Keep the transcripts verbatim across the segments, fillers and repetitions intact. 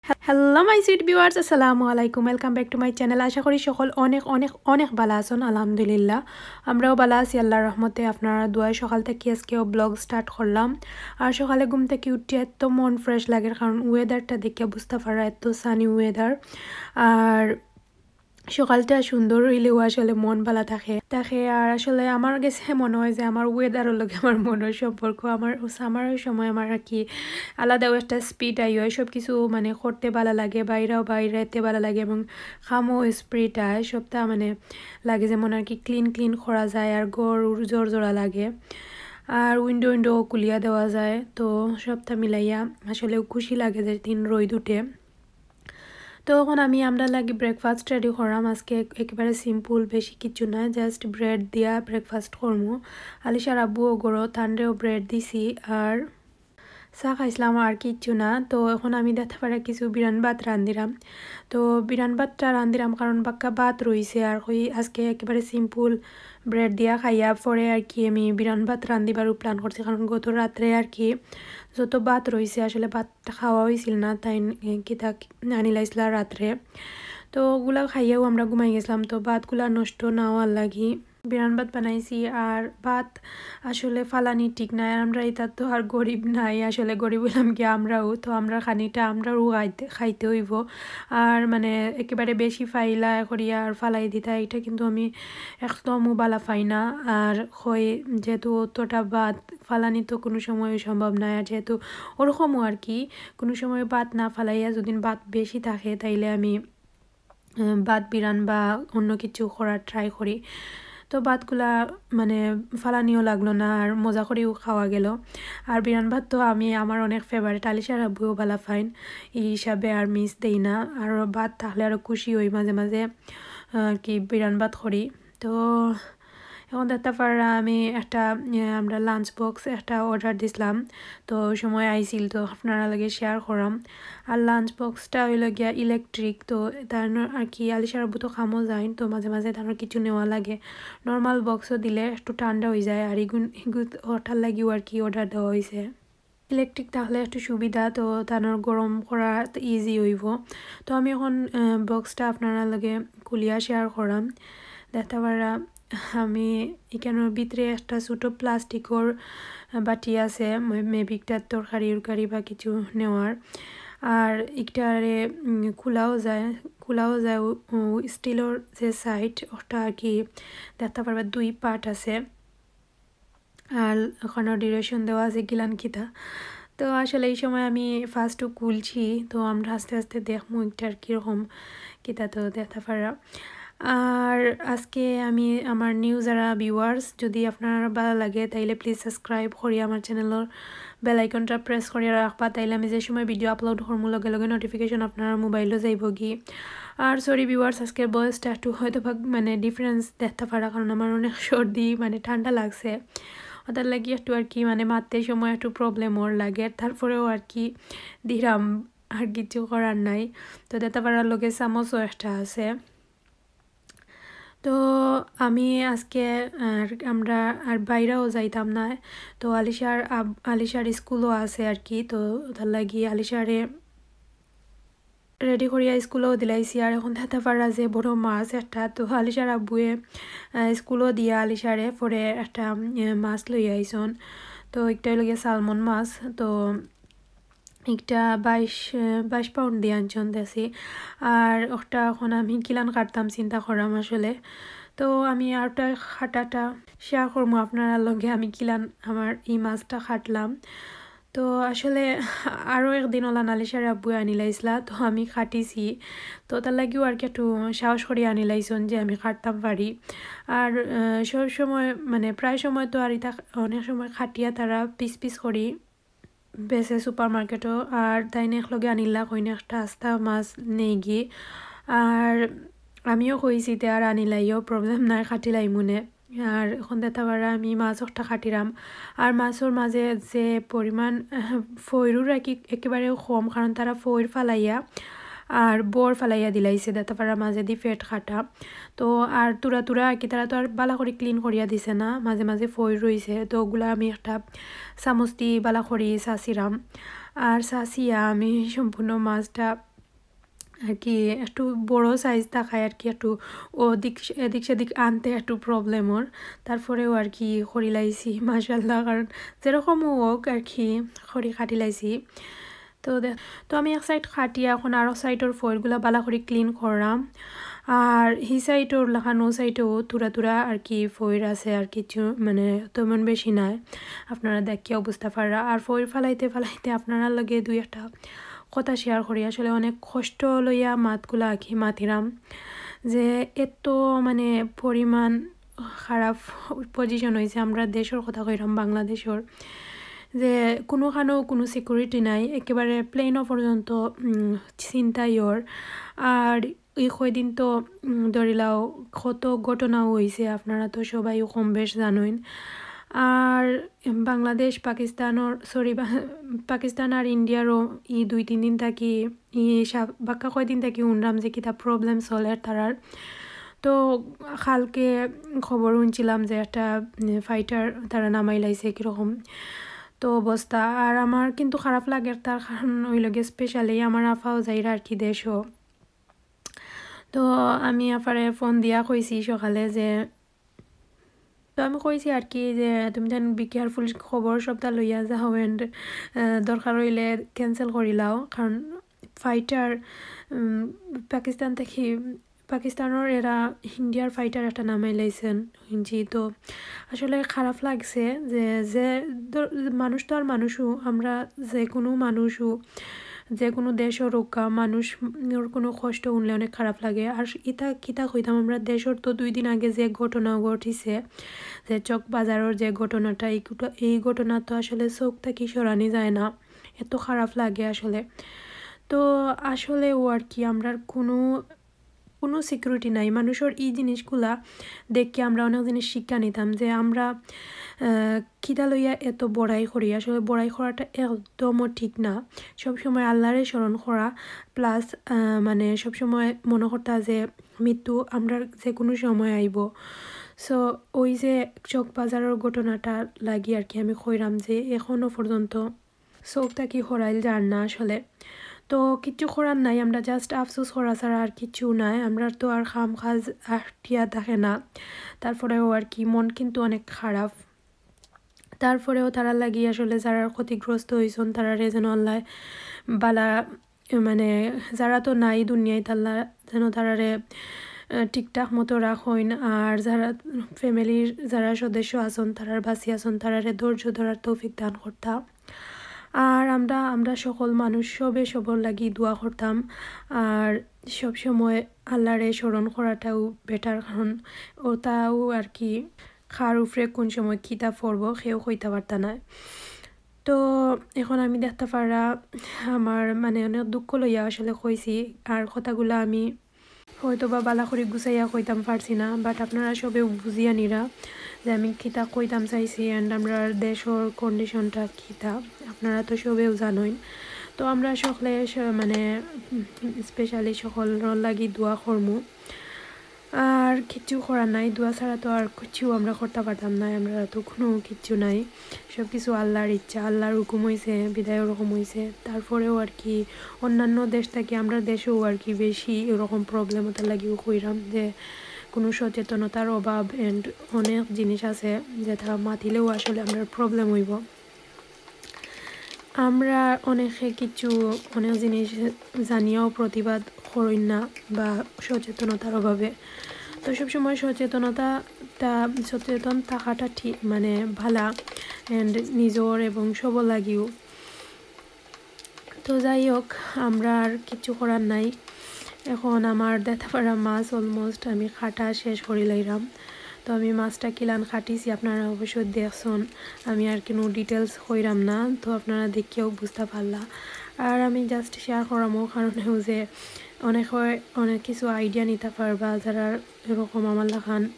Hello my sweet viewers, আসসালামু আলাইকুম, welcome back to my channel। আশা করি সকল অনেক অনেক অনেক ভালা আছইন। আলহামদুলিল্লাহ, আমরাও ভালা আছি আল্লাহর রহমতে। আপনারার দোয়ায় সকাল থাকি আজকেও vlog start করলাম। আর সকালে ঘুম থাকি উঠিয়া এত মন fresh লাগের, কারণ weatherটা দেখিয়া বুঝতা পাররা এত sunny weather। আর সকালটা সুন্দর অইলেও আসলে মন ভালা থাকে থাকে। আর আসলে আমার গেছে মনে হয় যে আমার weatherর লগে আমার মনর সম্পর্ক, আমার summerর সময় আমার আর কি আলাদাও একটা speed আই হয়, সব কিছু মানে করতে ভালা লাগে, বাইরেও বাইরেতে ভালা লাগে এবং কামও speed আয়, সবটা মানে লাগে যেমন আর কি clean clean করা যায়, আর ঘর জোর জোড়া লাগে, আর window window খুলিয়া দেওয়া যায়। তো সবটা মিলাইয়া আসলে খুশি লাগে যে দিন রইদ উঠে। তো এখন আমি আমরার লাগি breakfast ready করাম। আজকে এক-, একেবারে simple, বেশি কিচ্ছু না, just bread দিয়া breakfast করমু। আলিশার আব্বুও ঘরো, তানরেও bread দিছি, আর চা খাইছিলাম, আর কিচ্ছু না। তো এখন আমি দেখতা পাররা কিছু বিরান ভাত রান্ধিরাম। তো বিরান ভাতটা রান্ধিরাম কারণ বাক্কা ভাত রইছে, আর কই আজকে একেবারে simple bread দিয়া খাইয়া পরে আর কি আমি বিরান ভাত রান্ধিবারও plan করছি, কারণ গত রাত্রে আর কি যত ভাত রইছে আসলে ভাত খাওয়া অইছিল না, তাইন, এ, কিতা আনিলাইছিলা রাত্রে। তো ওগুলা খাইয়াও আমরা ঘুমাই গেছিলাম। তো ভাতগুলা নষ্ট না অওয়ার লাগি বিরান ভাত বানাইছি। আর ভাত আসলে ফালানি ঠিক নায়, আর আমরা ইতা তো আর গরিব নায়, আসলে গরিব অইলাম কি আমরাও, তো আমরা খানিটা আমরাও খাইতে, খাইতে অইবো। আর মানে একেবারে বেশি ফাইলা করিয়া আর ফালাই দিতা, ইটা কিন্তু আমি একদমও ভালা পাই না। আর কই যেহেতু অতটা ভাত ফালানি তো কুনু সময় সম্ভব নায়। আর যেহেতু ওরকমও আর কি, কুনু সময় ভাত না ফালাইয়া যদি ভাত বেশি থাকে, তাইলে আমি, আহ, ভাত বিরান বা অন্য কিছু করার try করি। তো ভাতগুলা মানে ফালানিও লাগলো না, আর মজা করিও খাওয়া গেল। আর বিরান ভাত তো আমি, আমার অনেক favourite, আলিশার আব্বুও ভালা পাইন, এই হিসাবে আর miss দেই না। আর ভাত থাকলে আরও খুশি অই, মাঝে মাঝে, আহ, কি বিরান ভাত করি। তো এখন দেখতা পাররা আমি একটা, এ, আমরা lunch box একটা order দিছিলাম, তো ওই সময় আইছিল, তো আপনারার লগে share করাম। আর lunch boxটা অইলো গিয়া electric, তো তার ন-, আর কি আলিশার আব্বু তো কামো যাইন, তো মাঝে মাঝে তার কিছু নেওয়া লাগে। Normal boxও দিলে একটু ঠান্ডা অই যায়, আর ইগুন, ইগুত ওটার লাগিও আর কি order দেওয়া অইছে। Electric থাকলে একটু সুবিধা, তো তানর গরম করা তো easy অইবো। তো আমি এখন, আহ, boxটা আপনারার লগে খুলিয়া share করাম। দেখতা পাররা আমি ইখানর ভিতরে একটা ছোট plasticর বাটি আছে, মে-, maybe একটা তরকারি উরকারি বা কিছু নেওয়ার। আর ইটারে, উম, খোলাও যায়, খোলাও যায়, ও, ও steelর যে side, ওটা আর কি দেখতা পারবা দুই part আছে। আর ওখানো duration দেওয়া আছে কিলান কিতা। তো আসলে এই সময় আমি firstও খুলছি, তো আমরা আস্তে আস্তে দেখমু ইটার কিরকম কিতা, তো দেখতা পাররা। আর আজকে আমি আমার new যারা viewers, যদি আপনারার ভালা লাগে, তাইলে please subscribe করি আমার channelর bell iconটা press করিয়া রাখবা, তাইলে আমি যে সময় video upload করমু, লগে লগে notification আপনারার mobileও যাইবোগি। আর sorry viewers, আজকের voiceটা একটু হয়তো বা মানে difference দেখতা পাররা, কারণ আমার অনেক সর্দি, মানে ঠান্ডা লাগছে, ওটার লাগি একটু আর কি মানে মাততে সময় একটু problem অর লাগে, তারপরেও আর কি দিরাম, আর কিছু করার নাই। তো দেখতা পাররা লগে চামচও একটা আছে। তো আমি আজকে আর আমরা আর বাইরেও যাইতাম না। তো আলিশার আব-, আলিশার স্কুলও আছে আর কি, তো তার লাগি আলিশারে ready করিয়া স্কুলও দিলাইছি। আর এখন দেখতা পাররা যে বড় মাছ একটা, তো আলিশার আব্বুয়ে, আহ, স্কুলও দিয়া আলিশারে পরে একটা, উম, মাছ লইয়া আইছন। তো একটা অইলো গিয়া salmon মাছ, তো একটা বাইশ, আহ, বাইশ pound দিয়া আনছন দেশি। আর ওটা এখন আমি কিলান কাটতাম চিন্তা করাম আসলে। তো আমি আরটা কাটাটা share করমু আপনারার লগে, আমি কিলান আমার এই মাছটা কাটলাম। তো আসলে আরও একদিন ওলা আলিশার আব্বুয়ে আনিলাইছলা, তো আমি কাটিছি। তো তার লাগিও আর কি একটু সাহস করি আনিলাইছন যে আমি কাটতাম পারি। আর, আহ, সব সময়, মানে, প্রায় সময় তো আর ইতা অনেক সময় কাটিয়া তারা piece piece করি বেচে supermarketও। আর তাইন একলগে আনিলা কইন একটা আস্তা মাছ নেইগি। আর আমিও কইছি, "তে আর আনিলাইও, problem নাই, কাটিলাইমুনে।" আর এখন দেখতা পাররা আমি মাছ একটা কাটিরাম। আর মাছর মাঝে যে পরিমাণ, আহ, ফইরও রাখি একেবারে কম, কারণ তারা ফইর ফালাইয়া আর বর ফালাইয়া দিলাইছে, দেখতা পাররা মাঝেদি পেট কাটা। তো আর তুরা তুরা আর কি, তারা তো আর বালা করি clean করিয়া দিছে না, মাঝে মাঝে ফইর রইছে। তো ওগুলা আমি একটা চামচ দি বালা করি চাচিরাম। আর চাচিয়া আমি সম্পূর্ণ মাছটা আর কি একটু বড় সাইজ থাকায় আর কি একটু ওদিক এদিক সেদিক আনতে একটু প্রবলেম ওর। তারপরেও আর কি করিলাইছি মাশাআল্লাহ, কারণ যেরকমও হোক আর কি করি কাটিলাইছি। তো দে-, তো আমি এক সাইড কাটিয়া এখন আরো সাইডর ফয়েলগুলা বালা করি ক্লিন করলাম। আর হি সাইডর লাখান ও সাইডেও থুড়া থুড়া আর কি ফয়েল আছে, আর কিছু মানে তেমন বেশি নাই, আপনারা দেখিয়াও বুঝতা পাররা। আর ফয়েল ফালাইতে ফালাইতে আপনারার লগে দুই একটা কথা শেয়ার করি। আসলে অনেক কষ্ট লইয়া মাতগুলা আর কি মাতিরাম, যে এত মানে পরিমাণ খারাপ পজিশন হইছে আমরা দেশর কথা কইরাম, বাংলাদেশর, যে কুনুখানো কুনু সিকিউরিটি নাই, একেবারে প্লেনও পর্যন্ত, উম, ছিনতাই অর। আর এই কয়দিন তো, উম, ধরিলাও কত ঘটনাও হইছে, আপনারা তো সবাই কম বেশ জানইন। আর বাংলাদেশ, পাকিস্তানর, সরি, বা-, পাকিস্তান আর ইন্ডিয়ারও এই দুই তিন দিন থাকি, এই সা-, বাক্কা কয়দিন থাকি হুনরাম যে কিতা প্রবলেম চলের তারার। তো কালকে খবর হুনছিলাম যে একটা, উম, ফাইটার তারা নামাইলাইছে কিরকম তো অবস্থা। আর আমার কিন্তু খারাপ লাগের, তার কারণ অইলো গিয়া স্পেশালি আমার আফাও যাইরা আর কি দেশও। তো আমি আফারে ফোন দিয়া কইছি সকালে যে, তো আমি কইছি আর কি যে, "তুমি যেন বি কেয়ারফুল, খবর সবটা লইয়া যাও and, আহ, দরকার হইলে ক্যান্সেল করিলাও।" কারণ ফাইটার, উম, পাকিস্তান থাকি, পাকিস্তানর এরা ইন্ডিয়ার ফাইটার একটা নামাইলাইছেন। জি, তো আসলে খারাপ লাগছে যে, যে ধর-, মানুষ তো আর মানুষও, আমরা যে কুনু মানুষও, যে কুনু দেশর হোক, মানুষর কুনু কষ্ট হুনলে অনেক খারাপ লাগে। আর ইতা কিতা কইতাম, আমরা দেশর তো দুই দিন আগে যে ঘটনা ঘটিছে, যে চকবাজারর যে ঘটনাটা, এই ঘট-, এই ঘটনা তো আসলে চোখ থাকি সরানি যায় না, এত খারাপ লাগে আসলে। তো আসলেও আর কি, আমরার কুনু কুনু সিকিউরিটি নাই। মানুষর এই জিনিসগুলা দেখে আমরা অনেক জিনিস শিক্ষা নিতাম যে আমরা, আহ, কিতা লইয়া এত বড়াই করি। আসলে বড়াই করাটা একদমও ঠিক না। সবসময় আল্লাহরে স্মরণ করা, প্লাস, আহ, মানে, সবসময় মনে করতা যে মৃত্যু আমরার যে কুনু সময় আইবো। So, ওই যে চকবাজারর ঘটনাটা লাগি আর কি আমি কইরাম যে এখনো পর্যন্ত চোখ থাকি হরাইল যার না আসলে। তো কিচ্ছু করার নাই, আমরা just আফসোস করা ছাড়া আর কিচ্ছু নাই। আমরার তো আর কাম কাজ আটিয়া থাকে না, তারপরেও আর কি মন কিন্তু অনেক খারাপ। তারপরেও তারার লাগি আসলে যারা ক্ষতিগ্রস্ত হইছন, তারারে যেন আল্লাহ বালা, মানে, যারা তো নাই দুনিয়াত, আল্লাহ যেন তারারে, আহ, ঠিকঠাক মতো রাখইন। আর যারা ফ্যামিলির যারা সদস্য আছন, তারার বাসি আছন, তারারে ধৈর্য ধরার তৌফিক দান করতা। আর আমরা, আমরা সকল মানুষ সবে সবর লাগি দোয়া করতাম। আর সব সময় আল্লাহরে স্মরণ করাটাও বেটার, কারণ ওটাও আর কি কার উপরে কোন সময় কিতা পড়বো কেউ কইতা পারতা নায়। তো এখন আমি দেখতা পাররা আমার মানে অনেক দুঃখ লইয়া আসলে কইছি, আর কথাগুলা আমি হয়তো বা বালা করি গুছাইয়া কইতাম পারছি না, but আপনারা সবে বুঝিয়া নিরা যে আমি কিতা কইতাম চাইছি and আমরার দেশর কন্ডিশনটা কিতা, আপনারা তো সবেও জানইন। তো আমরা সকলে স-, মানে, উম, স্পেশালি সকলর লাগি দোয়া করমু। আর কিচ্ছু করার নাই, দোয়া ছাড়া তো আর কিচ্ছু আমরা করতা পারতাম না, আমরা তো কুনু কিচ্ছু নাই। সব কিছু আল্লাহর ইচ্ছা, আল্লাহর হুকুম হইছে, বিদায় ওরকম হইছে। তারপরেও আর কি অন্যান্য দেশ থাকি আমরা দেশেও আর কি বেশি এরকম প্রবলেম, ওটার লাগিও কইরাম যে কুনু সচেতনতার অভাব and অনেক জিনিস আছে যেটা মাতিলেও আসলে আমরার প্রবলেম হইবো। আমরা অনেকে কিছু, অনেক জিনিস জানিয়াও প্রতিবাদ করইন না বা সচেতনতার অভাবে। তো সবসময় সচেতনতাটা, সচেতন থাকাটা ঠিক, মানে, ভালা and নিজর এবং সবর লাগিও। তো যাই হোক, আমরা আর কিচ্ছু করার নাই। এখন আমার দেখতা পাররা মাছ almost আমি কাটা শেষ করিলাইরাম। তো আমি মাছটা কিলান কাটিছি, আপনারা অবশ্য দেখছন, আমি আর কুনু details কইরাম না, তো আপনারা দেখিয়াও বুঝতা পারলা। আর আমি just share করামও কারণেও যে অনেক হয়, অনেক কিছু idea নিতা পারবা, যারা এরকম আমার লাখান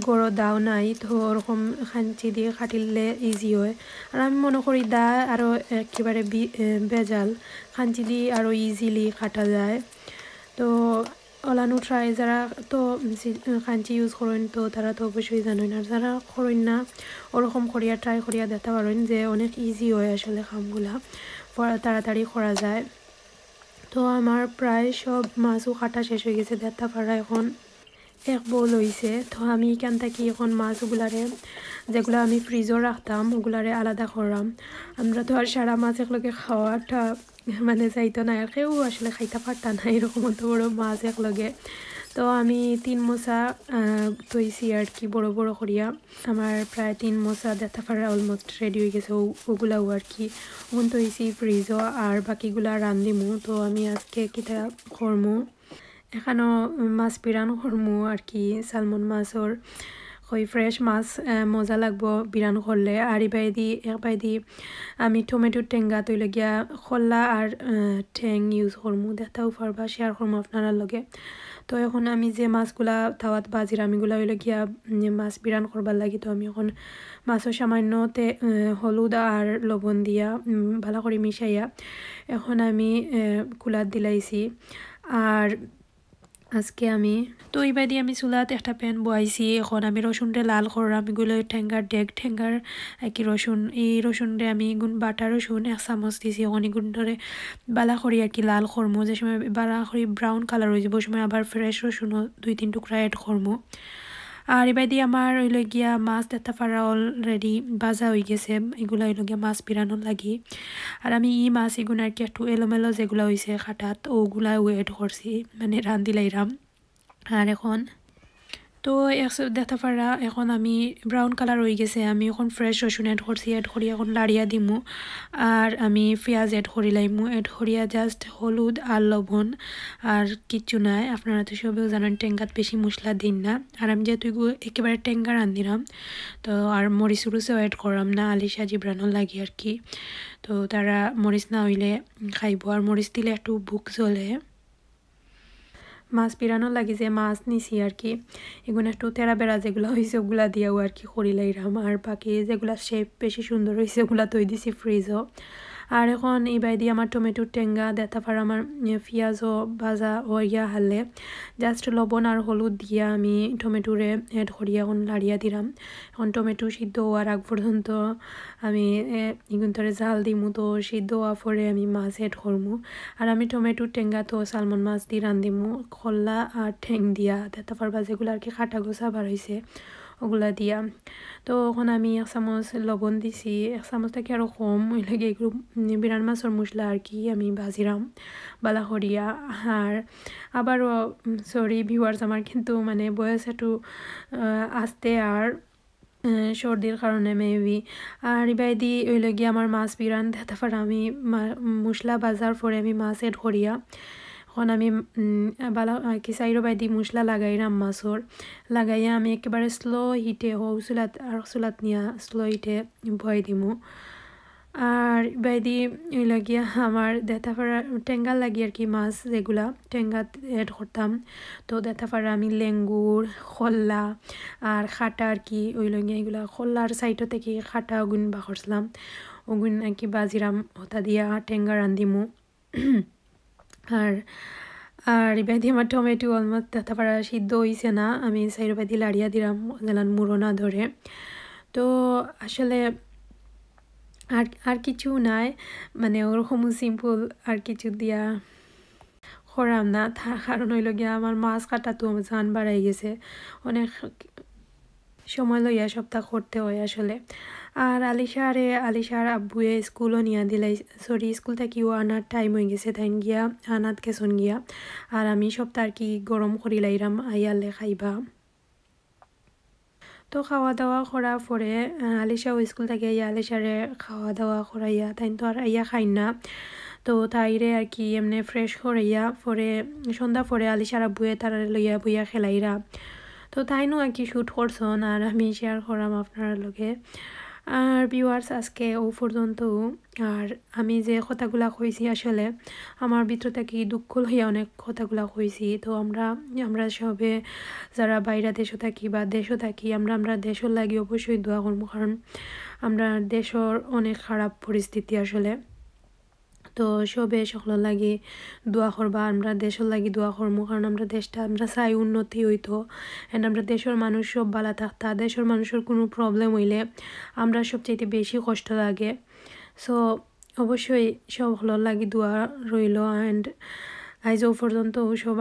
ঘরো দাও নাই, তো ওরকম কাঞ্চি দি কাটিলে easy হয়। আর আমি মনে করি দা আরও একেবারে বি-, এ, ভেজাল, কাঞ্চি দি আরও easily কাটা যায়। তো ওলানো try, যারা তো সি-, কাঞ্চি use করইন, তো তারা তো অবশ্যই জানইন। আর যারা করইন না, ওরকম করিয়া try করিয়া দেখতা পারইন যে অনেক easy হয় আসলে কামগুলা, ফ-, তাড়াতাড়ি করা যায়। তো আমার প্রায় সব মাছও কাটা শেষ অই গেছে, দেখতা পাররা এখন এক bowl অইছে। তো আমি ইখান থাকি এখন মাছ ওগুলারে, যেগুলা আমি fridge-ও রাখতাম, ওগুলারে আলাদা কররাম। আমরা তো আর সারা মাছ একলগে খাওয়াটা মানে যাইতো না, আর কেউ আসলে খাইতা পারতা না এরকম অত বড় মাছ একলগে। তো আমি তিন মোচা, আহ, থইছি আর কি, বড় বড় করিয়া। আমার প্রায় তিন মোচা দেখতা পাররা almost ready অই গেছে, ও-, ওগুলাও আর কি। অখন থইছি fridge-ও, আর বাকিগুলা রান্ধিমু। তো আমি আজকে কিতা করমু, এখানো মাছ বিরান করমু আর কি, salmon মাছর, কই fresh মাছ, আহ, মজা লাগবো বিরান করলে। আর ইবায়দি, একবায়দি আমি টমেটোর টেঙ্গা, তো অইলো গিয়া খল্লা আর, আহ, ঠেং use করমু, দেখতাও পারবা, share করমু আপনারার লগে। তো এখন আমি যে মাছগুলা তাওয়াত বাজিরাম, ইগুলা অইলো গিয়া, উম, মাছ বিরান করবার লাগি। তো আমি এখন মাছও সামান্য তে-, আহ, হলুদ আর লবণ দিয়া, উম, ভালা করি মিশাইয়া এখন আমি, আহ, কুলাত দিলাইছি। আর আজকে আমি, তো ইবায়দি আমি চুলাত একটা pan বওয়াইছি। এখন আমি রসুনরে লাল কররাম, ইগুলো টেঙ্গার ডেগ, টেঙ্গার, আহ, কি রসুন, এই রসুনরে আমি ইগুন বাটা রসুন এক চামচ দিছি। এখন ইগুনরে ভালা করি আর কি লাল করমু, যে সময় ভালা করি brown colour অই যাইবো, ওই সময় আবার fresh রসুনও দুই তিন টুকরা add করমু। আর ইবায়দি আমার অইলো গিয়া মাছ দেখতা পাররা already ভাজা অই গেছে, ইগুলা অইলো গিয়া মাছ বিরানোর লাগি। আর আমি ই মাছ ইগুন আর কি একটু এলোমেলো যেগুলা অইছে কাটাত, ওগুলাও add করছি, মানে রান্ধিলাইরাম। আর এখন তো এক স-, দেখতা পাররা এখন আমি brown colour অই গেছে, আমি এখন fresh রসুন add করছি, add করি এখন লাড়িয়া দিমু। আর আমি পিয়াজ add করিলাইমু, add করিয়া just হলুদ আর লবণ, আর কিচ্ছু নাই। আপনারা তো সবেও জানইন টেঙ্গাত বেশি মশলা দিন না। আর আমি যেহেতু ইগু একেবারে টেঙ্গা রান্ধিরাম, তো আর মরিচ উরিচও add কররাম না, আলিশা জিবরানোর লাগি আর কি। তো তারা মরিচ না অইলে খাইবো, আর মরিচ দিলে একটু বুক জ্বলে। মাছ বিরানোর লাগি যে মাছ নিছি আর কি, ইগুন একটু তেরা বেড়া যেগুলা অইছে ওগুলা দিয়াও আর কি করিলাইরাম, আর বাকি যেগুলা shape বেশি সুন্দর অইছে ওগুলা থই দিছি fridge-ও। আর এখন ইবায়দি আমার টমেটোর টেঙ্গা দেখতা পাররা আমার, এ, পিয়াজও ভাজা অইয়া হারলে just লবণ আর হলুদ দিয়া আমি টমেটোরে add করিয়া এখন লাড়িয়া দিরাম। এখন টমেটো সিদ্ধ অওয়ার আগ পর্যন্ত আমি, এ, ইগুনতরে জাল দিমু, তো সিদ্ধ অওয়ার পরে আমি মাছ add করমু। আর আমি টমেটো টেঙ্গা তো salmon মাছ দি রান্ধিমু, খল্লা আর ঠেং দিয়া, দেখতা পারবা যেগুলা আর কি কাটা গোছা বার অইছে, ওগুলা দিয়া। তো এখন আমি এক চামচ লবণ দিছি, এক চামচ থাকি আরও কম, অইলো গিয়া এগুলো, উম, বিরান মাছর মশলা আর কি আমি বাজিরাম ভালা করিয়া। আর আবারও, উম, sorry viewers, আমার কিন্তু মানে voice একটু, আহ, আস্তে আর আহ, সর্দির কারণে maybe। আর ইবায়দি অইলো গিয়া আমার মাছ বিরান দেখতা পাররা আমি মা-, মশলা বাজার পরে আমি মাছ add করিয়া। এখন আমি, উম, ভালা, আহ, কি চাইরো বায়দি মশলা লাগাইরাম মাছর। লাগাইয়া আমি একেবারে slow heat-এ হউ চুলাত আর চুলাত নিয়া slow heat-এ বওয়াই দিমু। আর ইবায়দি অইলো গিয়া আমার দেখতা পাররা টেঙ্গার লাগি আর কি মাছ যেগুলা টেঙ্গাত add করতাম। তো দেখতা পাররা আমি লেঙ্গুর, খল্লা আর কাটা আর কি অইলো গিয়া ইগুলা খল্লার side-ও থাকি কাটা ওগুন বার করছিলাম। ওগুন আর কি বাজিরাম হতা দিয়া টেঙ্গা রান্ধিমু। আর, আর ইবায়দি আমার টমেটো almost দেখতা পাররা সিদ্ধ অইছে না, আমি চাইরো বায়দি লাড়িয়া দিরাম, যেলান মুড়ো না ধরে। তো আসলে আর, আর কিছু নাই, মানে ওরকম simple আর কিছু দিয়া করাম না, তার কারণ অইলো গিয়া আমার মাছ কাটাত আমার জান বাড়াই গেছে, অনেক সময় লইয়া সবতা করতে হয় আসলে। আর আলিশারে, আলিশার আব্বুয়ে স্কুলও নিয়া দিলাই, sorry, স্কুল থাকিও আনার time অই গেছে, তাইন গিয়া আনাত গেছইন গিয়া। আর আমি সবতা আর কি গরম করিলাইরাম, আইয়ালে খাইবা। তো খাওয়া দাওয়া করার পরে, আহ, আলিশাও স্কুল থাকি আইয়া আলিশারে খাওয়া দাওয়া করাইয়া, তাইন তো আর আইয়া খাইন না। তো তাইরে আর কি এমনে fresh করাইয়া পরে, সন্ধ্যা পরে আলিশার আব্বুয়ে তারারে লইয়া বইয়া খেলাইরা। তো তাইনও আর কি shoot করছইন, আর আমি share করাম আপনারার লগে। আর viewers, আজকে ও পর্যন্ত। আর আমি যে কথাগুলা কইছি, আসলে আমার ভিতর থাকি দুঃখ লইয়া অনেক কথাগুলা কইছি। তো আমরা, আমরা সবে যারা বাইরা দেশো থাকি বা দেশো থাকি, আমরা, আমরা দেশর লাগি অবশ্যই দোয়া করমু, কারণ আমরা দেশর অনেক খারাপ পরিস্থিতি আসলে। তো সবে সকলর লাগি দোয়া করবা, আমরা দেশর লাগি দোয়া করমু, কারণ আমরা দেশটা আমরা চাই উন্নতি অইতো। And আমরা দেশর মানুষ সব ভালা থাকতা, দেশর মানুষর কুনু problem অইলে আমরা সবচাইতে বেশি কষ্ট লাগে। So অবশ্যই সব হকলর লাগি দোয়া রইল। And আইজ ও পর্যন্ত সব